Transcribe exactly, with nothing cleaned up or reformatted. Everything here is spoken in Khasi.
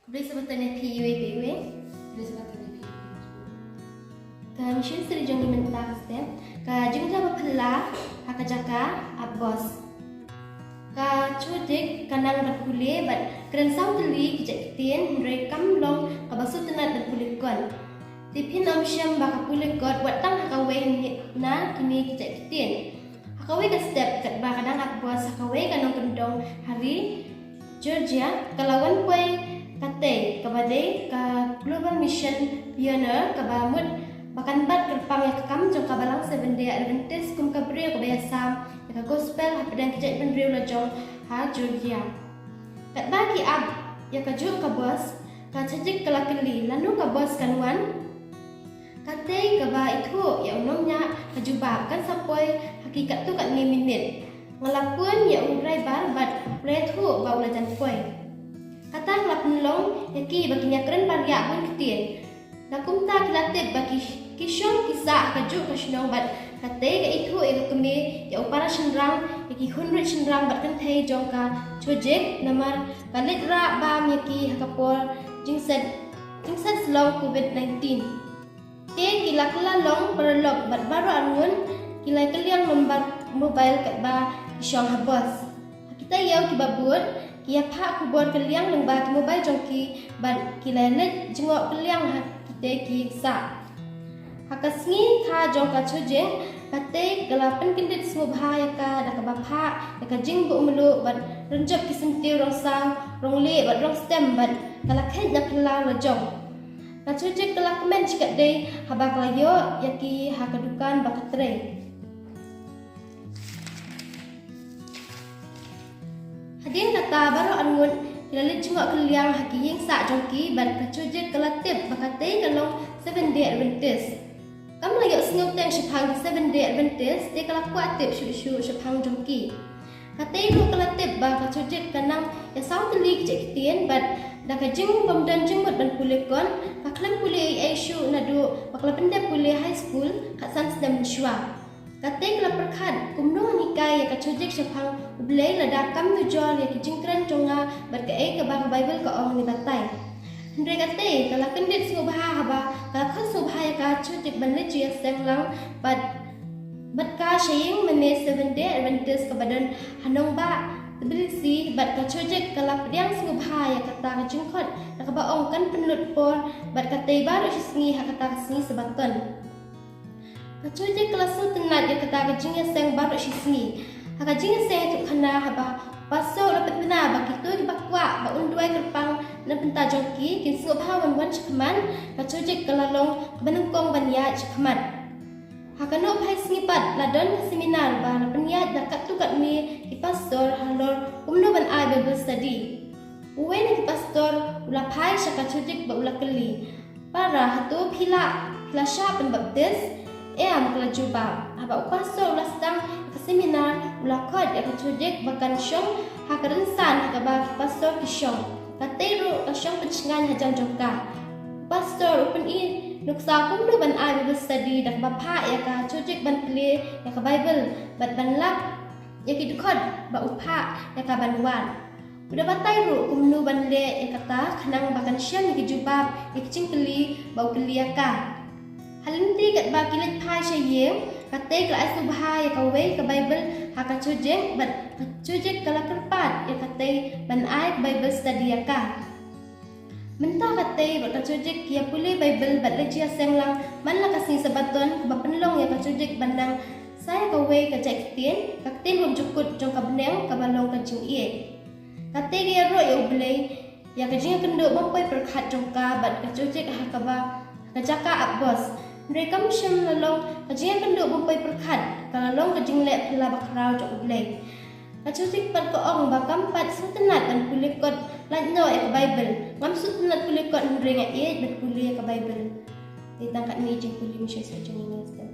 Khublei Sabbaton ïa phi iwei pa iwei. Khublei Sabbaton ïa phi. Ka mission study jong ngi mynta ka step, ka jingjia ba phylla ha ka jaka Apbos. Ka Chojik ka nang ban pule bad kren saw tylli ki jait ktien, hynrei kam long kaba sngewtynnat ban pule kot. Te phin ym shem ba ka pule kot wat tang ha kawei na kine ki jait ktien. Ha kawei ka step, katba ka dang Apbos ha kawei ka nongkyndong ha ri Georgia, ka la wan poi ka tei kaba dei ka Global Mission Pioneer, kaba mut ba kan bat kyrpang ïa ka kam jong ka Balang Seventh Day Adventist kum ka briew kaba ïasam ïa ka gospel hapdeng ki jaitbynriew lajong ha Georgia. Katba ki ap ïa kajuh ka bos, ka Chojik ka la kylli lano ka bos kan wan. Ka tei kaba ithuh ïa u nongñiah ka jubab, kan sa poi ha ki katto katne minit. Nga la phone ïa u driver bad u la ïathuh ba u la jan poi. Kata ka la pynlong ïa ki ba kin ïakren bariah bun ktien. Da kumta ki la tip ba ki, ki shong ki sah ha kajuh ka shnong bad ka tei ka ithuh ïa ka kmie, ïa u para shynrang, ïa ki khun rit shynrang bad kynthei jong ka Chojik, namar ka leit rah bam ïa ki ha ka por jingset, jingset slong covid nineteen. Te ki la kylla long paralok bad baroh arngut ki la kylliang number mobile katba ki shong ha bos. Ha kita ïew kiba bud, ki ïa phah khubor kylliang lyngba ki mobile jong ki bad ki la leit jngoh kylliang ha kita ki sah. Ha ka sngi kha jong ka Chojik, ka tei ka la pynkyndit sngewbha ïa ka da kaba phah ïa ka jingbuh mluh bad rynjop ki syntiew rong saw, rong lieh bad rong stem bad ka la kheit na phyllaw lajong. Ka Chojik ka la kmen shikatdei haba ka la ïoh ïa ki ha ka dukan ba ka trei. Hadien kata baroh arngut ki la leit jngoh kylliang ha ki ïing sah jong ki bad ka Chojik ka la tip ba ka tei ka long Seventh Day Adventist. Kam la ïoh sngewthuh shaphang ki Seventh Day Adventist, te ka la kwah tip shuh shuh shaphang jong ki. Ka tei ruh ka la tip ba ka Chojik ka nang ïa saw tylli ki jait ktien bad da ka jingbym don jingmut ban pule kot, ka khlem pule ei ei shuh naduh ba ka la pyndep pule high school khatsan snem mynshuwa. Ka tei ka la pyrkhat kumno ngan hikai ïa ka Chojik shaphang U Blei lada kam nujor ïa ki jingkren jong nga bad kaei kaba ka Baibl ka ong ne batai. Hynrei ka tei ka la kyndit sngewbha haba ka la khot sngewbha ïa ka Chojik ban leit jingïaseng lang bad, bad ka sha ïing mane Seventh Day Adventist kaba don ha nongbah Tbilisi bad ka Chojik ka la pdiang sngewbha ïa kata ka jingkhot da kaba ong kan pynlut por bad ka tei baroh shi sngi ha kata ka sngi Sabbaton. Ka Chojik ka la sngewtynnat ïa kata ka jingïaseng baroh shi sngi. Ha ka jingïaseng ïathuhkhana haba u pastor u la pynbna ba kito kiba kwah ba un duwai kyrpang na bynta jong ki kin sngewbha wan wan shakhmat, ka Chojik ka la long kaba nyngkong ban ïaid shakhmat. Ha ka nohphai sngi pat la don ka seminar ba la pynïaid da katto katne ki pastor halor kumno ban ai Bible study. Uwei na ki pastor u la phai sha ka Chojik bad u la kylli, "Para, hato phi la, phi la shah pynbaptis?" "Em," ka la jubab. Haba u pastor u la sdang ka seminar, u la khot ïa ka Chojik ba kan shong ha ka rynsan ha kaba ki pastor ki shong. Ka tei ruh ka shong pynshngaiñ hajan jong ka. U pastor u pyni nuksa kumno ban ai Bible study da kaba phah ïa ka Chojik ban plie ïa ka Baibl bad ban lap ïa ki dkhot ba u phah ïa ka ban wad. U da batai ruh kumno ban leh ïa kata khnang ba kan shem ïa ki jubab ïa ki jingkylli ba u kylli ïa ka. Ha lynti katba ki leit phai sha ïing, ka tei ka la ai sngewbha ïa kawei ka Baibl ha ka Chojik bad ka Chojik ka la kyrpad ïa ka tei ban ai ka Baibl study ïa ka. Mynta ka tei bad ka Chojik ki ïa pule Baibl bad leit jingïaseng lang man la ka sngi Sabbaton, kaba pynlong ïa ka Chojik ban nang sa ïa kawei ka jait ktien, ka ktien bymjukut jong ka bneng kaba long ka jingïeit. Ka tei ka ïaroh ïa U Blei ïa ka jingïakynduh bym poi pyrkhat jong ka bad ka Chojik ha kaba, ha ka jaka Apbos. Hynrei kam shym la long ka jingïakynduh bym poi pyrkhat, ka la long ka jingleh phylla bakhraw jong U Blei. Ka Chojik pat ka ong ba kam pat sngewtynnat ban pule kot lait noh ïa ka Baibl. Ngam sngewtynnat pule kot hynrei nga ïeit ban pule ïa ka Baibl. Te tang katne jingpule mission study jong ngi.